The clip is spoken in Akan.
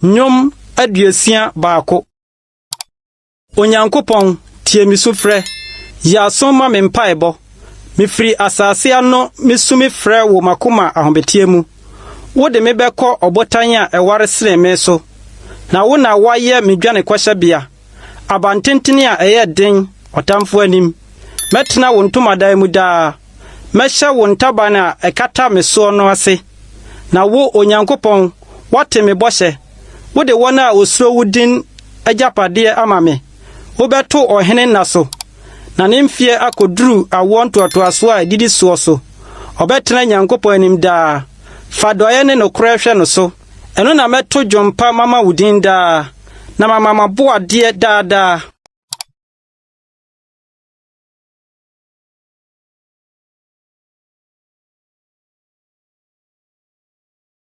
Nnwom 61. Onyankopɔn, tie me sufrɛ. Yɛ aso ma me mpaebɔ. Mifiri asase ano misu mefrɛ wo m'akoma ahometeɛ mu. Wode me bɛkɔ ɔbotan a ɛware sene me so, na wo na woayɛ me dwanekɔhyɛbea, abantenten a ɛyɛ den ɔtamfo anim. Mɛtena wo ntomadan mu daa. Mɛhyɛ wo ntaban a ɛkata me soɔ no ase. Na wo, Onyankopɔn, woate me bɔhyɛ. Wode wɔn a osuro wo din agyapadeɛ ama me. Wobɛto ɔhene nna so, na ne mfeɛ akoduru awoɔ ntoatoasoɔ a edidi soɔ so. Ɔbɛtena Nyankopɔn anim daa. Fa dɔeɛ ne nokorɛ hwɛ no so. Ɛno na mɛto dwom pa mama wo din daa, na mama m'aboadeɛ daa daa.